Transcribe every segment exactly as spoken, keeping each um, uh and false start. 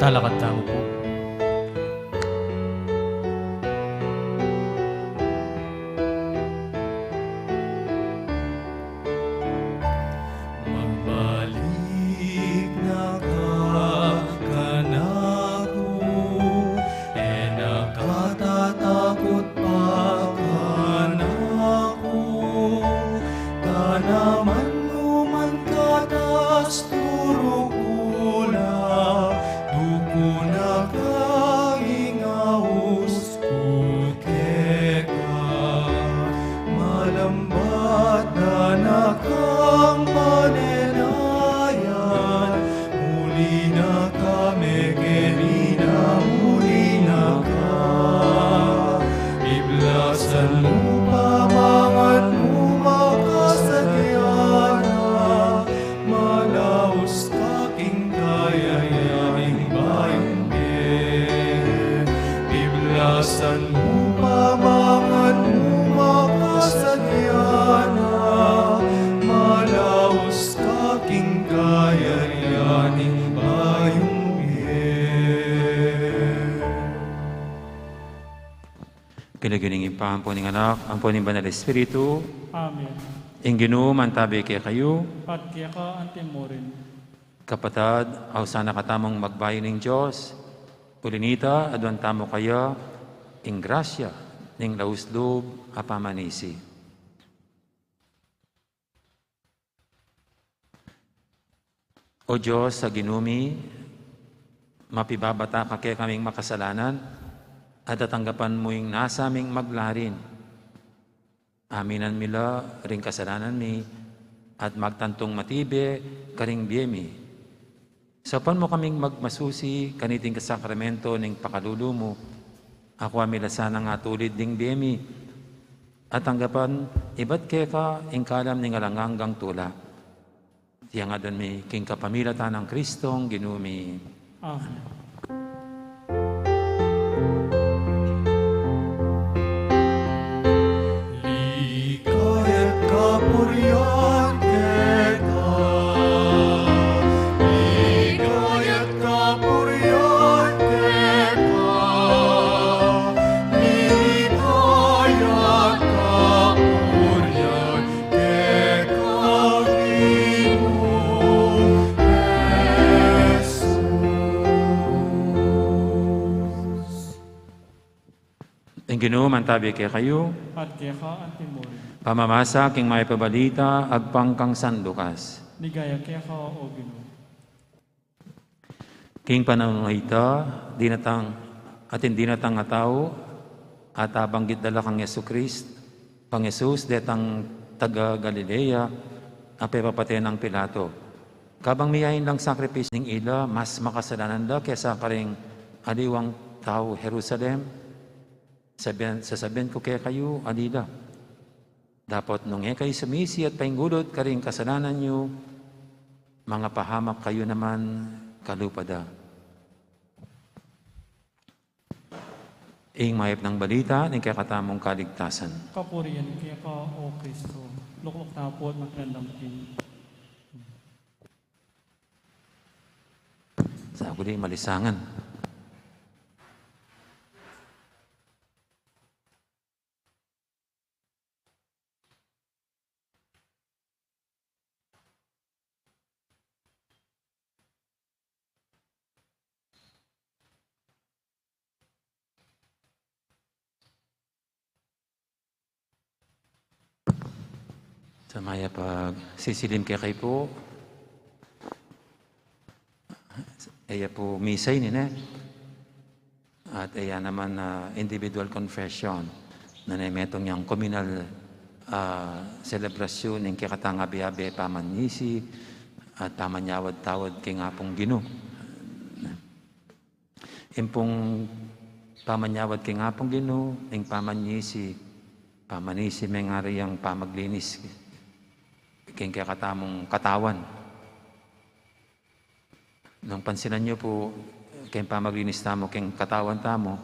Talakad tamu pu. Magbalik na ka kanaku, e na ka tatakut pa kanaku. Tanaman mu man katas turu ku la, duku na ka ing aus ku keka. Malambat da na kang panenayan, muli na ka, mekeni na, muli na ka. Iblasan mu pa mangan mu makasadya na, malaus ka king kayarian ning bayung bie. Iblasan mu pa mangan mu makasadya na, malaus ka king kayarian ning bayung bie. King lagyu ning Ibpa, ampo ning Anak, ampo ning Banal Espiritu. Amen. Ing Ginu mantabi kekayu. At keka antimurin. Kapatad, ausan na katamung magbayu ning Dios. Uli nita, aduan tamu kaya ing grasya ning laus lub a pamanisi. O Dios a Ginu mi, mapibabata ka kekaming makasalanan, at tatanggapan mu ing nasa ming maglarin. Aminan mi la ring kasalanan mi, at magtantung matibe karing bie mi. Saupan mu kaming magmasusi kaniting sakramento ning pakalulu mu. Akua mi la sanang atulid ding bie mi, at tanggapan ibat keka ing kalam ning alang anggang tula. Iti ngan mi king kapamilatan nang Kristong Ginu mi. Amen. Ligaya at kapurian keka. Ligaya at kapurian keka. Ligaya at kapurian keka, Ginu Jesus. Ing Ginu mantabi kekayu. At keka antimurin. Pamamasa king mayap a balita agpang kang San Lucas. Ligaya keka, O Ginu. King panaun a ita, dinatang, atin dinatang a tau, at abanggit da la kang Jesu Krist, kang Jesus, detang taga Galilea, a pepapate nang Pilato. Kabang miyain lang sakripisyu ning ila, mas makasalanan da kesa karing aliwang tau Jerusalem. Sabian, sasabian ku kekayu, ali la. Dapot nung e kayu sumisi at paingulut karing kasalanan yu, mangapahamak kayu naman kalupa da. Ing mayap nang balita ning kekatamung kaligtasan. Kapurian keka, O Kristo. Lukluk na pu at makiramdam king... Sa uli, malisangan. Sa mayap a pagsisilim kekayu pu, e ya pu misa ini, ne? At e ya naman, ah, individual confession. Nune metung yang communal, ah, selebrasyun ning kekatang abe-abe pamanyisi at pamanyawad-tawad king Apung Ginu. Ing pung pamanyawad king Apung Ginu, ing pamanyisi, pamanisi me ngari yang pamaglinis king kekatamung katawan. Nung pansinan yu pu, keng pamaglinis tamu keng katawan tamu,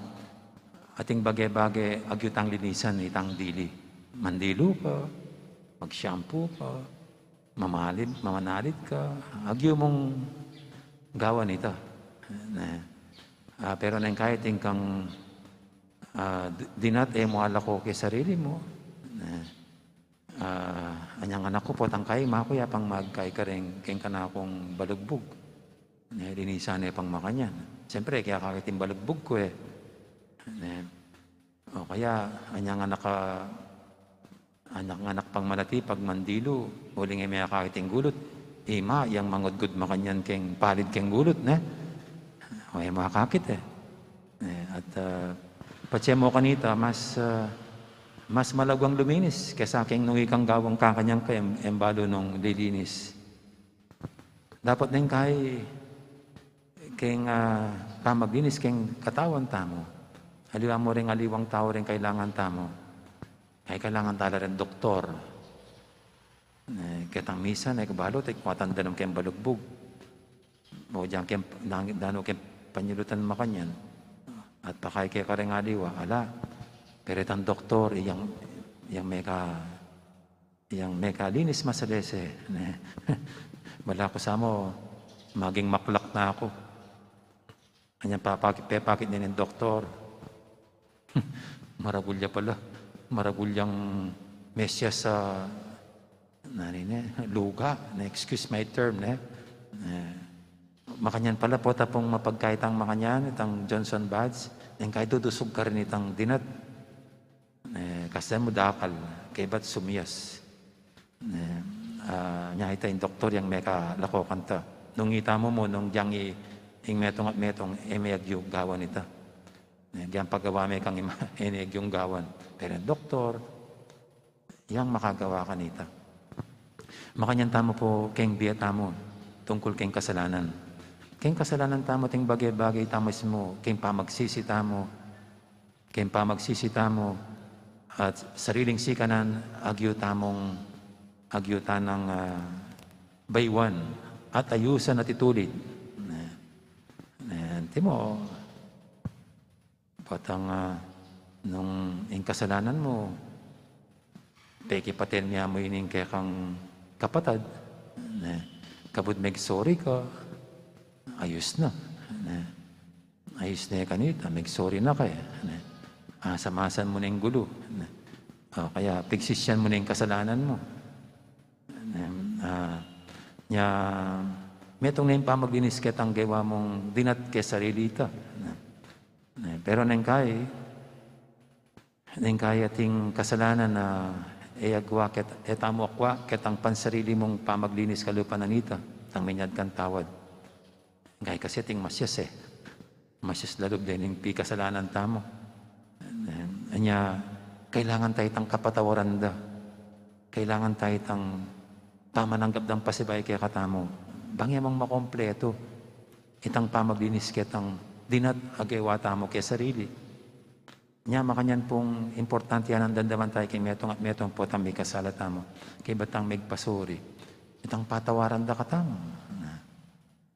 ating bage-bage agyu tang linisan itang dili. Mandilu ka, mag-shampoo ka, mamalib, mamanalid ka, agyu mung gawan ita. Ne? Ah, pero neng kaya atin kang, ah, di-, dinat e mu alako keng sarili mu. Ne? Ah, anyang anak ku potang kaya, ima ku, ya pang magkai kareng keng kanakung balugbug. Ne, linisan ne pang makanyan. Siyempre, kaya kakit ing balugbug ku e. Ne? O kaya, anyang anak ka, anak, anak pang malati, pag mandilu, uling e me akakit ing gulut, ima, yang mangudgud makanyan keng palid keng gulut, ne? O, e mu akakit e. Ne, at, ah, patse mu kanita, mas, ah, mas malagwang luminis kesa keng nung ikang gawang kakanyan ka, em, em balu nung lilinis. Dapat neng kaya keng, ah, pamaglinis keng katawan tamu. Aliwa mu ring aliwang tau ring kailangan tamu. Ay, kailangan tala ring doktor. Eh, ketang misan, e ku balu, te, kuwatan danum keng balugbug. O dinan keng, dan-, danu keng panyulutan makanyan. At pakay keka ring aliwa, ala. Pero itang doktor, iyang, iyang meka, iyang mekalinis masalese, ne? Balaku sa mu, maging maklak na ku. Anyang papakit, pepakit ne ning doktor. Maragul ya pala. Maragul yang mesyas a, nani ne, luga, ne, excuse my term, ne? Eh, makanyan pala, pota pung mapagkai itang makanyan, itang Johnson Bads, neng kaya dudusug karin itang dinat. Eh, kasdan mu dakal, kaybat sumiyas. Eh, ah, nya ita ing doktor yang mekalakokan ta. Nung ita mu mu, nung dyang i-, ing metung at metung, e me agyung gawan ita. Eh, dyang pagawa me kang ima, e ne agyung gawan. Pero ing doktor, yang makagawa kanita. Makanyan tamu pu keng bie tamu, tungkul keng kasalanan. Keng kasalanan tamu, ating bage-bage tamu mismu, keng pamagsisi tamu, keng pamagsisi tamu, at sariling sikanan, agyu tamung, agyu tanang, ah, baywan, at ayusan at itulid. Ne, ne, antimo, potang, ah, nung ing kasalanan mu, pekipaten mu ya mu ining kekang kapatad, ne, kabud meg-sorry ka, ayus na, ne. Ayus ne kanita, meg-sorry na ka, ne. Asam-asam mu ne ing gulu, ne. O kaya, pigsisian mu ne ing kasalanan mu. Ne, ah, nya, metung ne ing pamaglinis ketang gewa mung dinat keng sarili ta, ne. Ne, pero neng kaya, neng kaya ating kasalanan a, e agwa ket-, e tamu akwa ketang pansarili mung pamaglinis kalupa na nita, tang minyad kang tawad. Neng kaya kasi ating masyas e. Masyas lalub dening pikasalanan tamu. Anya, kailangan ta itang kapatawaran da. Kailangan ta itang pamananggap dang pasibayu kekatamu. Bang e mang makompletu itang pamaglinis ketang dinat a gewa tamu keng sarili. Nya, makanyan pung importante yan nang damdaman tamu keng metung at metung potang mikasala tamu. Kaybat tang megpasuri, itang patawaran da katamu. Na,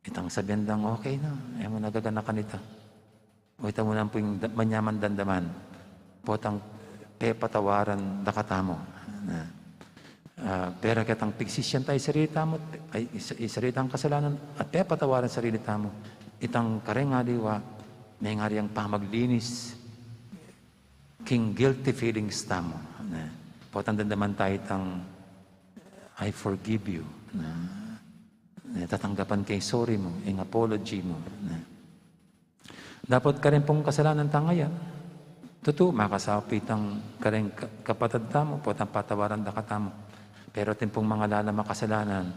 itang sabian dang, "Okay na, e mu na gaganakan ita." O ita mu naman pu ing da-, manyaman damdaman potang pepatawaran da katamu. Na, ah, pera ketang pigsisian ta ing sarili tamu, ay, ing sa-, ing sarili tang kasalanan, at pepatawaran sarili tamu. Itang kareng aliwa, mengari yang pamaglinis king guilty feelings tamu. Na, potang damdaman ta itang, "I forgive you." Na, na, tatanggapan ke ing sorry mu, ing apology mu. Na, dapot karin pung kasalanan tang ayan, tutu, makasaup itang kareng ka-, kapatad tamu, potang patawaran da katamu. Pero atin pung mangalalam a kasalanan,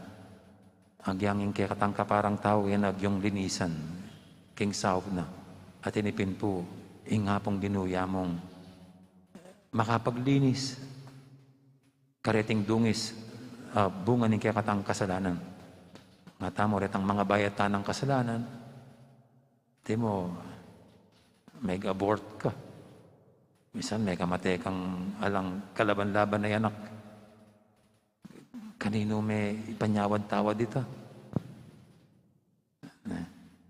agyang ing kekatang kaparang tau, yan agyung linisan king saup na. Atin pin pu ing Apung Ginu ya mung makapaglinis kareting dungis, ah, bunga ning kekatang kasalanan. Ngatamu retang mangabayat ta nang kasalanan, antimo, meg-abort ka. Misan mekamate kang alang kalaban-laban a anak. Kaninu me ipanyawad-tawad ita? Na,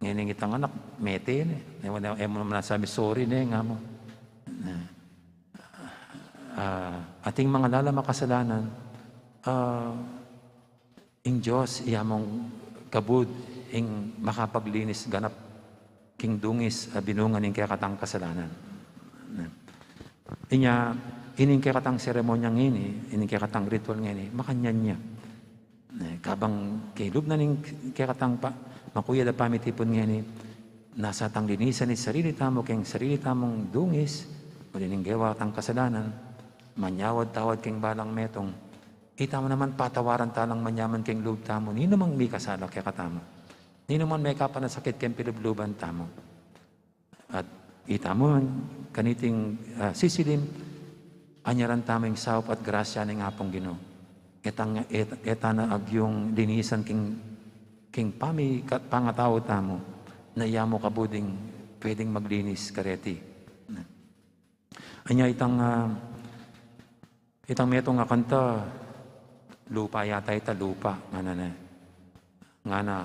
ngening itang anak, mete ne. E mu, e mu naman nasabi, "Sorry ne," nga mu. Na, ah, ating mangalalam a kasalanan, ah, ing Dios, iya mung kabud, ing makapaglinis ganap. king dungis a binunga ning kekatang kasalanan. Inya, ining kekatang seremonya ngeni, ining kekatang ritual ngeni, makanyan ya. Ne, kabang king lub na ning kekatang pa, makuyad a pamitipun ngeni, nasa tang linisan ing sarili tamu, king sarili tamung dungis, uli ning gewa tang kasalanan, manyawad-tawad king balang metung, itamu naman patawaran talang manyaman king lub tamu, ninumang mikasala kekatamu, ninumang mekapanasakit king pilubluban tamu. At itamu, kaniting, ah, sisilim, anyaran tamu ing saup at grasya ning Apung Ginu. Etang, et-, eta na agyung linisan king, king pami-, ka-, pangatau tamu, na iya mu kabud ing pwedeng maglinis kareti. Anya itang, ah, itang metung a kanta, lupa yata ita, lupa, ngana ne. Ngana,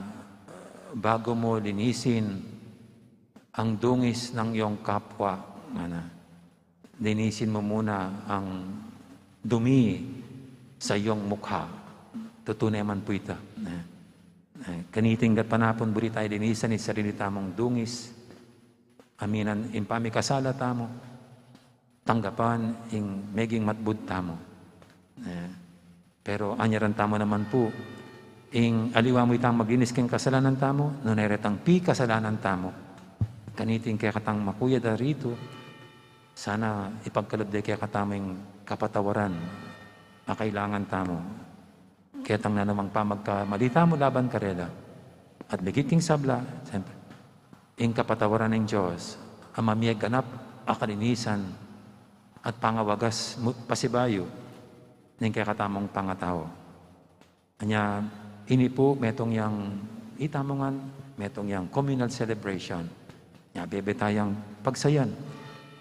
bago mo linisin ang dungis ng iyong kapwa, ngana, linisin mo muna ang dumi sa iyong mukha. Tutu ne man pu ita. Eh, eh, kaniting gatpanapun, buri tamu linisan ing sarili tamung dungis. Aminan ing pamikasala tamu, tanggapan ing meging matbud tamu. Eh, pero anyaran tamu naman pu, ing aliwa mu itang maglinis king kasalanan tamu, nune retang pikasalanan tamu. Kaniting kekatang makuyad a ritu, sana ipagkalub de kekatamu ing kapatawaran a kailangan tamu. Ketang nanumang pamagkamali tamu laban karela. At ligit king sabla, siyempre, ing kapatawaran ning Dios, a mamie ganap a kalinisan at pangawagas mu-, pasibayu ning kekatamung pangatau. Anya, ini pu, metung yang itamu ngan, metung yang communal celebration. Nya, bebe tayang pagsayan.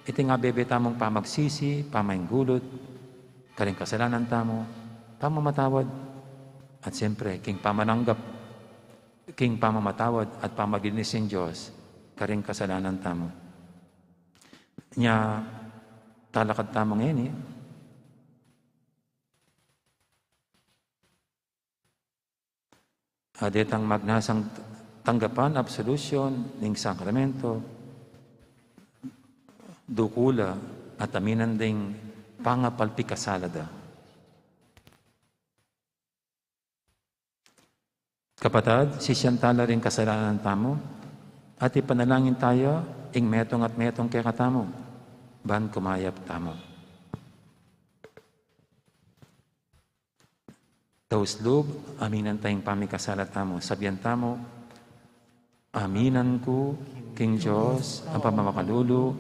Iti nga bebe tamung pamagsisi, pamainggulut, karing kasalanan tamu, pamamatawad, at siyempre, king pamananggap, king pamamatawad at pamaglinis ning Dios, karing kasalanan tamu. Nya, talakad tamu ngeni. A, detang magnasang tanggapan, absolution, ning sakramento, dukula, at aminan ding pangapalpikasala da. Kapatad, sisian tala ring kasalanan tamu, at ipanalangin taya ing metung at metung kekatamu, ban kumayap tamu. Taus lub, aminan tayang pamikasala tamu. Sabian tamu, aminan ku king Dios a pamamakalulu,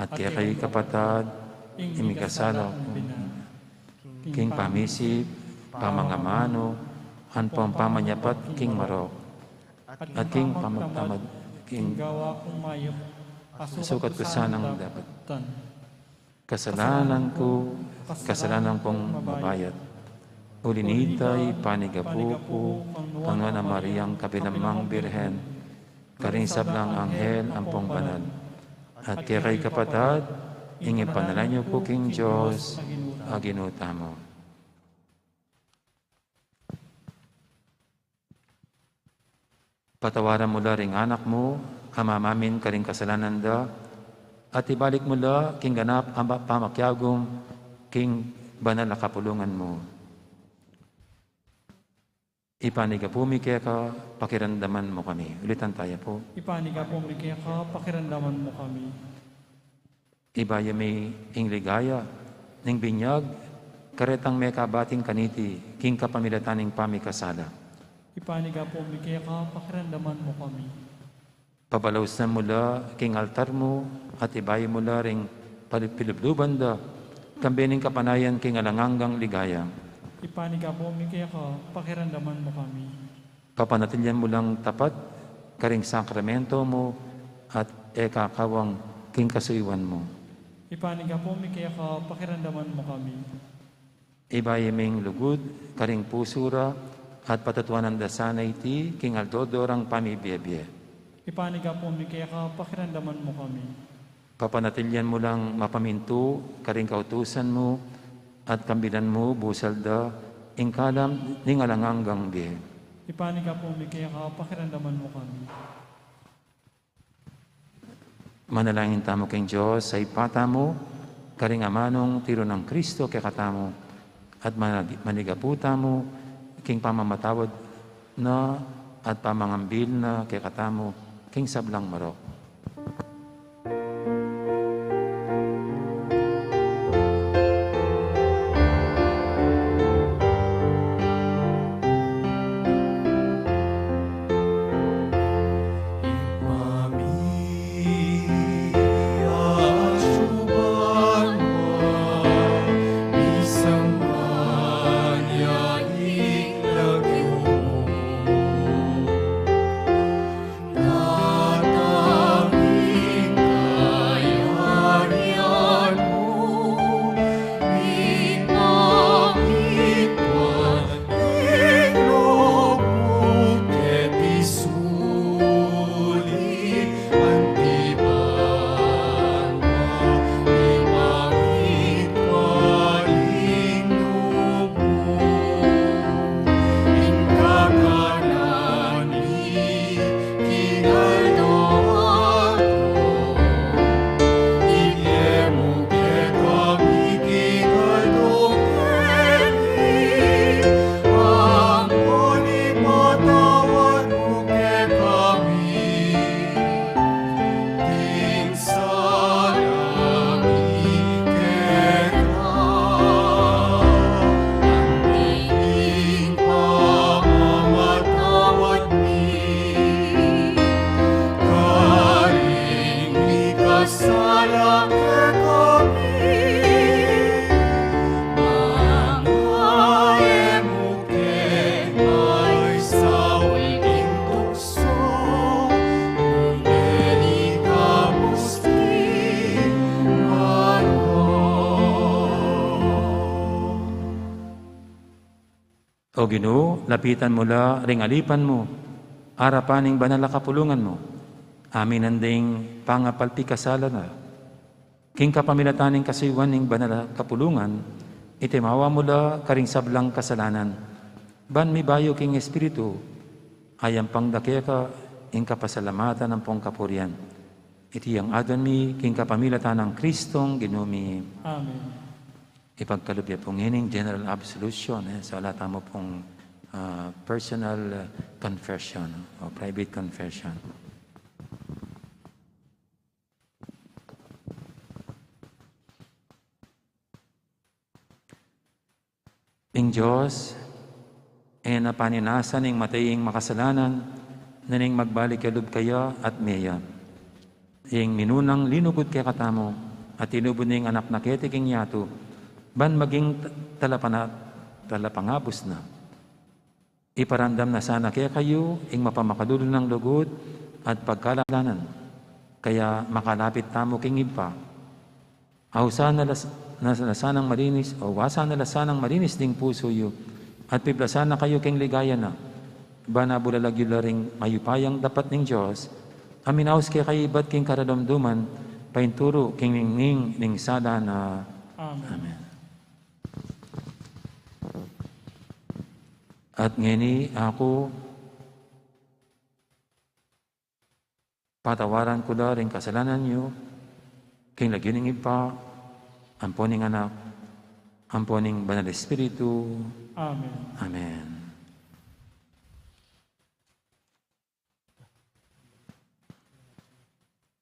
at kekayu kapatad, ing mikasala ku king pamisip, pamangamanu, ampong pamanyapat king marok, at king pamagtamad king gawa kung mayap, asukat ku sanang dapat. Kasalanan ku, kasalanan kung mabayat. Uli nita, ipanigapu ku kang Nuan a Mariang kabilang mang Birhen, karing sablang anghel ampong banal, at kekayu kapatad, ing ipanalangin yu ku king Dios a Ginu tamu. Patawaran mu la ring anak mu a mamamin karing kasalanan da, at ibalik mu la king ganap a pamakiagum king banal a kapulungan mu. Ipanigapu mi keka, pakiramdaman mu kami. Ulitan taya pu. Ipanigapu mi keka, pakiramdaman mu kami. Ibie mi ing ligaya ning binyag, karetang mekabating kaniti, king kapamilatan ning pamikasala. Ipanigapu mi keka, pakiramdaman mu kami. Pabalausan mu la king altar mu, at ibie mu la ring pali-, pilubluban da, kambe ning kapanayan king alang anggang ligaya. Ipanigapu mi keka, pakiramdaman mu kami. Papanatilian mu lang tapat karing sakramento mu, at e kakawang king kasuyuan mu. Ipanigapu mi keka, pakiramdaman mu kami. Ibie ming lugud karing pusu ra, at patutuanan da sana iti king aldo-aldo rang pamibiebie. Ipanigapu mi keka, pakiramdaman mu kami. Papanatilian mu lang mapamintu karing kautusan mu, at kambilan mu busal da ing kalam ning alang anggang bie. Ipanigapu mi keka, pakiramdaman mu kami. Manalangin tamu king Dios a Ibpa tamu, karing amanung tiru nang Kristo kekatamu, at manag-, manigapu tamu king pamamatawad na at pamangambil na kekatamu king sablang marok. O Ginu, lapitan mu la ring alipan mu, arapan ning banal a kapulungan mu, aminan ding pangapalpikasala na. King kapamilatan ning kasuyuan ning banal a kapulungan, itimawa mu la karing sablang kasalanan. Ban mibayu king Espiritu, ayampang da keka ing kapasalamatan ampong kapurian. Iti ing aduan mi king kapamilatan nang Kristong Ginu mi. Amen. Ipagkalub ya pung ining general absolution, eh, sa ala tamu pung, ah, personal, ah, confession o private confession. Ing Dios, e na paninasan ing mata ing makasalanan, na ning magbalik ya lub kaya at meya. Ing minunang linugud kekatamu, at tinubud ning anak na keti king yatu, ban maging ta-, talapana-, talapangabus na. Iparamdam na sana kekayu ing mapamakalulu nang lugud at pagkalanan, kaya makalapit tamu king Ibpa. Ausan na las-, na, na sanang malinis, o ausan na la sanang malinis ding pusu yu, at piblasan na kayu king ligaya na, ban abulalag yu la ring mayupayang dapat ning Dios, a minaus kekayu ibat king karalumduman, painturu king ningning ning sala na. Amen. Amen. At ngeni aku, patawaran ku la ring kasalanan yu, king lagyu ning Ibpa, ampo ning Anak, ampo ning Banal Espiritu. Amen. Amen.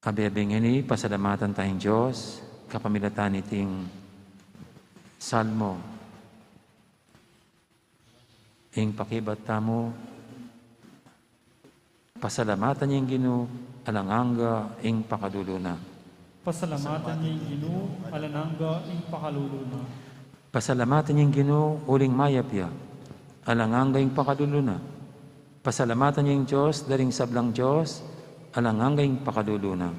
Abe-abeng ini, pasalamatan tayang Dios, kapamilatan iting Salmo. Ing pakibat tamu, pasalamatan ing Ginu, alang angga ing pakalulu na. Pasalamatan ing Ginu, alang angga ing pakalulu na. Pasalamatan ing Ginu, uling mayap ya, alang angga ing pakalulu na. Pasalamatan ing Dios, daring sablang Dios, alang angga ing pakalulu na.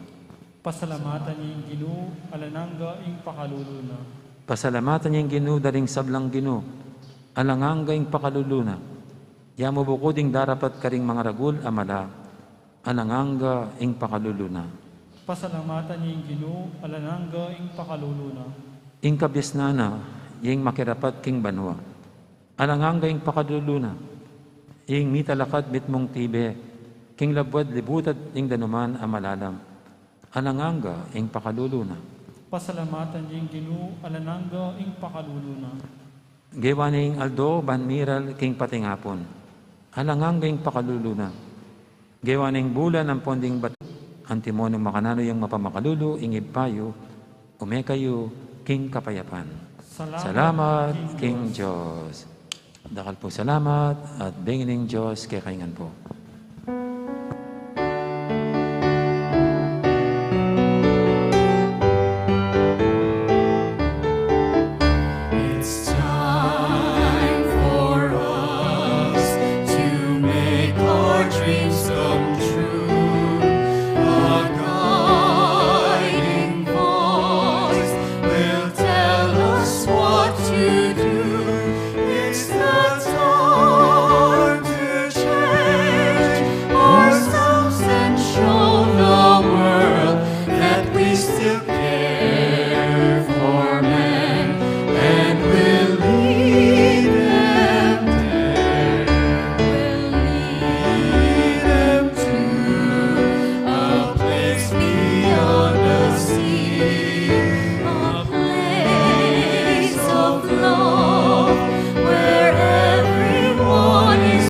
Pasalamatan ing Ginu, alang angga ing pakalulu na. Pasalamatan ing Ginu, daring sablang Ginu, alang angga ing pakalulu na. Ya mu bukud ing darapat karing mangaragul a mala, alang angga ing pakalulu na. Pasalamatan ing Ginu, alang angga ing pakalulu na. Ing kabiasnan na, ing makirapat king banua, alang angga ing pakalulu na. Ing mitalakad mitmung tibe, king labuad libutad ning danuman a malalam, alang angga ing pakalulu na. Pasalamatan ya ing Ginu, alang angga ing pakalulu na. Gewa ning aldo ban miral king patingapun, alang angga ing pakalulu na. Gewa ning bulan ampon ding batu, antimo nung makananu yang mapamakalulu ing Ibpa yu, ume kayu king kapayapan. Salamat king Dios. Dakal pu salamat at bengi ning Dios kekayu ngan pu.